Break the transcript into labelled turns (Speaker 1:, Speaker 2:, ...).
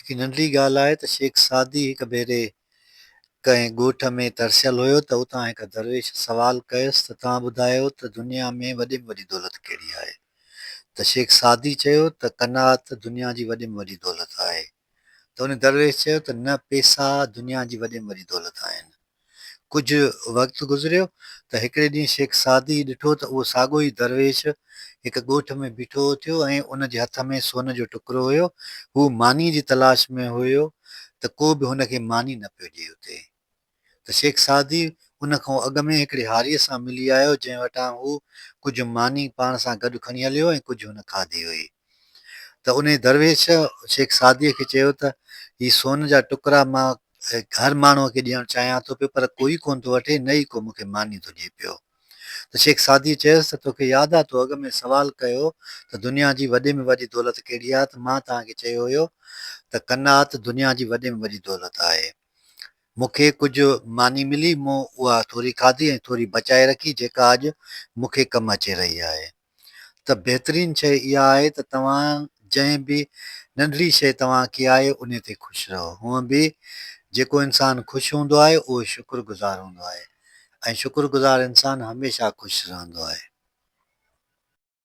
Speaker 1: هڪ ننڍڙي ڳالهه آهي ته شيخ سعدي هڪ ڀيري ڪنهن ڳوٺ ۾ ترسيل هيو ته اتان هڪ درويش سوال ڪيس ته توهان ٻڌايو ته دنيا ۾ وڏي ۾ وڏي دولت ڪهڙي آهي؟ ته شيخ سعدي چيو ته قناعت دنيا جي وڏي ۾ وڏي دولت آهي. ته ان درويش چيو ته نه پيسا دنيا جي وڏي ۾ وڏي دولت آهن. ڪجهه وقت گذريو ته هڪڙي ڏينهن شيخ سعدي ڏٺو ته اهو ساڳيو ئي درويش هڪ ڳوٺ ۾ بيٺو ٿيو ۽ ان جي هٿ ۾ سون جو ٽڪرو هيو. هو ماني جي تلاش ۾ هيو ته ڪو به هن کي ماني نه پيو ڏئي اتي ته شيخ سعدي ان کان اڳ ۾ هڪڙي هاريء سان ملي آيو جنهن وٽان هو ڪجهه ماني پاڻ سان گڏ کڻي هليو ۽ ڪجهه هن کاڌي هئي. ته انهي درويش شيخ سعديء کي چيو ته هي سون جا ٽڪرا مان هر ماڻهوء کي ڏيڻ چاهيان ٿو پيو پر ڪوئي ڪونه ٿو وٺي نه ئي ڪو مون کي ماني ٿو ڏئي پيو. ته شيخ سعديء چيس ته توکي ياد آ تو اڳ ۾ سوال ڪيو ته دنيا جي وڏي ۾ وڏي دولت ڪهڙي آ ته مان توهان کي چيو هيو ته قناعت دنيا جي وڏي ۾ وڏي دولت آهي. مون کي ڪجهه ماني ملي مون اها ٿوري کاڌي ۽ ٿوري بچائي رکي جيڪا اڄ مون کي ڪم اچي رهي آهي. ته بهترين شيء اها آهي ته توهان جنهن به ننڍڙي شيء توهان کي آهي انهي تي خوش رهو. هونء به جيڪو انسان خوش هوندو آهي اهو شڪر گذار هوندو آهي ۽ شڪر گذار انسان هميشه خوش رهندو آهي.